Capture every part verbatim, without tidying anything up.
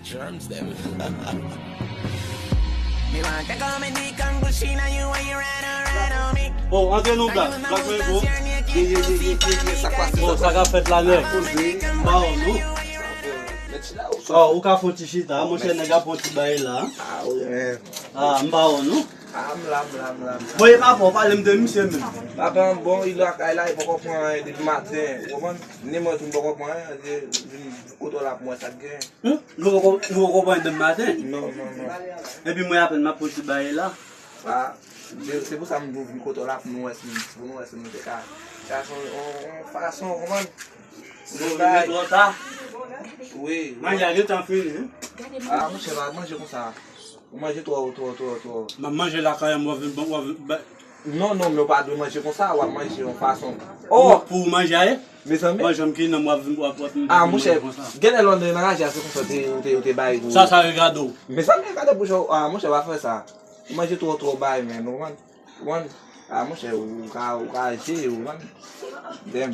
Germs dem. Me want to come and decombushina you when you run around on me. Oh, antre non, Black. Black Mango. Ye, ye, ye, ye, ye, ye, sa k pase? Oh, sa k ap fèt la, nèg? Poze. Ba, oh, non. Let's chill out. Oh, ou ka fè yon ti chita, monchè, nèg ap fè yon ti bagay la. Ah, wi, men. Ah, m ba, oh, non. Ah, m la, m la, m la, m la. Bon, e pa bon, pale m de misye menm. Lapen an bon, li lakay la, li poko pran anyen depi maten. Ou konprann? Ni mwen tou, m poko pran anyen, li vin kote w la pou mwen sa k gen. Hmm? Nou poko, nou poko pran anyen depi maten? Non, non, non. Epi mwen apèn m ap pran ti bagay la. Ah, se, se pou sa m vin kote w la pou nou wè si, pou nou wè si nou te ka. Sa se yon, yon, yon fason, ou konprann? Nou bay. Twò ta. Wi. Manje a gentan fini, wi. Ah, monchè, pa manje konsa. Ou manje twò, twò, twò, twò. M ap manje lakay an, w ap vin ban, w ap vin ba- Non, non, men w pa dwe manje konsa, w ap manje yon fason. Oh! Pou, pou manje a ye? Mezanmi. Mwen, janm ki nan m w ap vin, w ap, w ap vin Ah, manje monchè, konsa. Genlè lè w nan raje a, se konsa w te, w te, w te bay pou Sa, sa regade w. Mezanmi, gade bouch ou. Ah, monchè, pa fè sa. Ou manje twò, twò bay, men, ou konprann? Ou konprann? Ah, monchè, ou ka, ou ka je, ou konprann? Damn.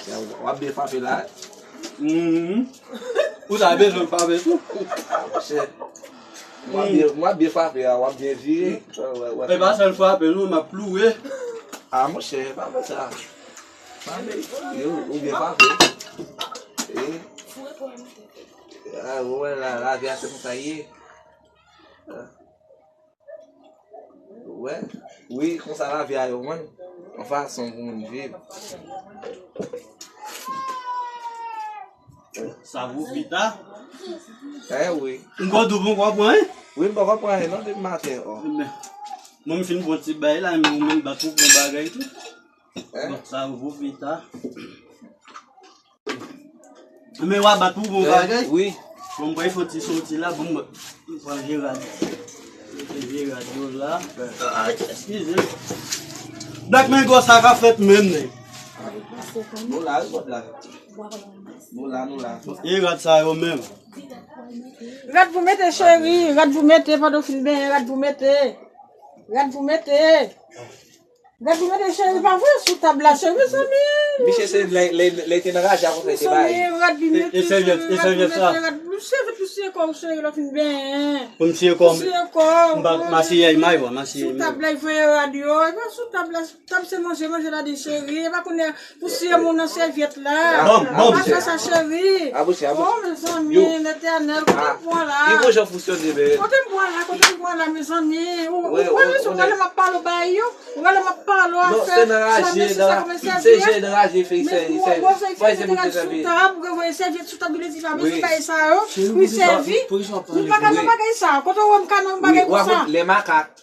W ap byen frape la. Mhm. Ou ta bezwen frape tou. Ah, monchè. W ap byen, w ap byen frape a, w ap byen vire. Wè, wè, wè. E pa sèl frape, non, m ap ploure. Ah, monchè, pa fè sa. Pa fè, yo, ou byen frape. E, ah, ou wè la, lavi a se konsa ye. Ah. Wè, wi, konsa lavi a ye, ou konprann? Yon fason pou moun viv. Sa pou pita. Eh, wi. M poko pran, wi. Wi, m poko pran, non, depi maten, oh. Men, mwen, m fin pran ti bay la, men ou menm bat ou pran bagay tou. Eh? Bon, sa pou pita. Men w a bat pou bon bagay. Wi. Bon, m pral fè yon ti soti la, bon, m pran Gerard. Mete Gerard yo la. Ah, eskize. Black Mango, sa ka fèt menm, nen. Nou la, wi, bòt la. Nou la, nou la. E rad sa yo menm. Rad pou mete, cheri, rad pou mete, pandan w fin benyen, rad pou mete. Rad pou mete. Gad li mete cheri pa vre sou tab la, cheri, mezanmi. Misye se lè, lè, lè te nan raje a konsa li te bay. Mezanmi, rad li mete, e sèvyèt, e sèvyèt sa. Rad pou mete, rad pou sèvyèt pou siye kò w, cheri, lè w fin benyen. Pou m siye kò m. Pou siye kò w. M pa, m a siye may, wè, m a siye may. Sou tab la, li voye rad yo. E pa sou tab la, tab se manje, manje la de cheri. E pa konnen pou siye moun nan sèvyèt la. Bon, bon, pa fè sa, cheri. Oh, mezanmi, Letènèl, kote m pran la? Kote m pran la, kote m pran la, mezanmi? Ou, ou, ou, ou, ou, Ou wè lè m ap pale w bagay yo? Ou wè lè m ap pale w afè sa, mesye sa kòmanse sèvi. Se je nan raje fè sèvi. Mwen se mete rad sou tab, mwen voye sèvyèt sou tab, li di pa bezwen bagay sa yo. Wi, sèvi. Ou pa ka nan bagay sa. Kote w wè m ka nan yon bagay konsa?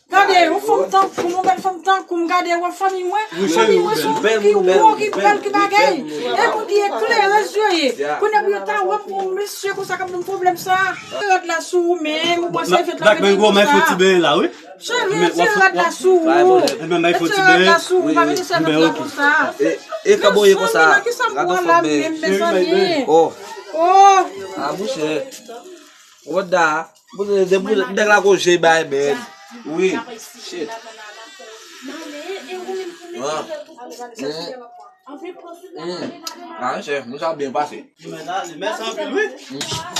Gade, yon fanm tankou m, yon bèl fanm tankou m, gade, wè fanmi mwen. Fanmi mwen se yon moun ki wo, ki bèl, ki bagay. E moun ki eklere yo ye. Kounye a pou yo ta wè m pou yon mesye konsa k ap ban m pwoblèm sa. Rad la sou ou menm, ou pran sèvyèt la mete konsa. Black Mango, men fò ti benyen la, wi. Cheri, retire rad la sou ou. Retire rad la sou ou. Pa mete sèvyèt la konsa. E, e kanboye konsa. Mezanmi, nan kisa m pran la menm, mezanmi? Oh. Oh. Ah, monchè. What the? Depi nèg la ko je bay bèl. Wi. Shit. Ah. Mm. Ah, chèf, nou sa byen pase. Mèsi anpil, wi.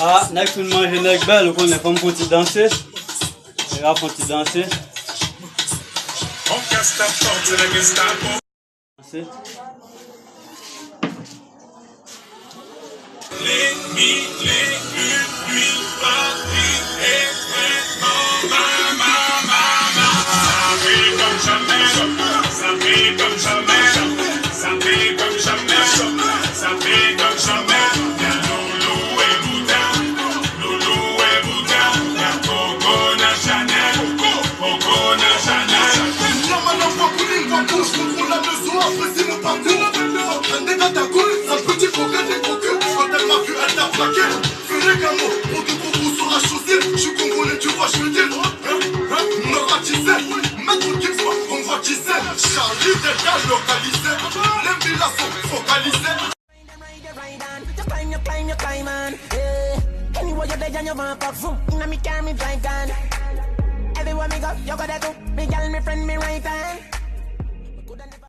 Ah, nèg fin manje, nèg bèl, ou konnen, fò m fon ti danse. Nèg ap fon ti danse. Danse. Ferragamo, pour de gros coups sur la chaussée, je suis congolais, tu vois, je veux dire, hein, hein, me ratisser, maître Gims, on voit qui c'est, Charlie Delta localisé, les villas sont focalisées. Just climb, you climb, you climb on. Yeah. Anywhere you dey, and you want pop, vroom. Inna me car, me drive gone. Everywhere me go, you go there too. Me girl, me friend, me right hand.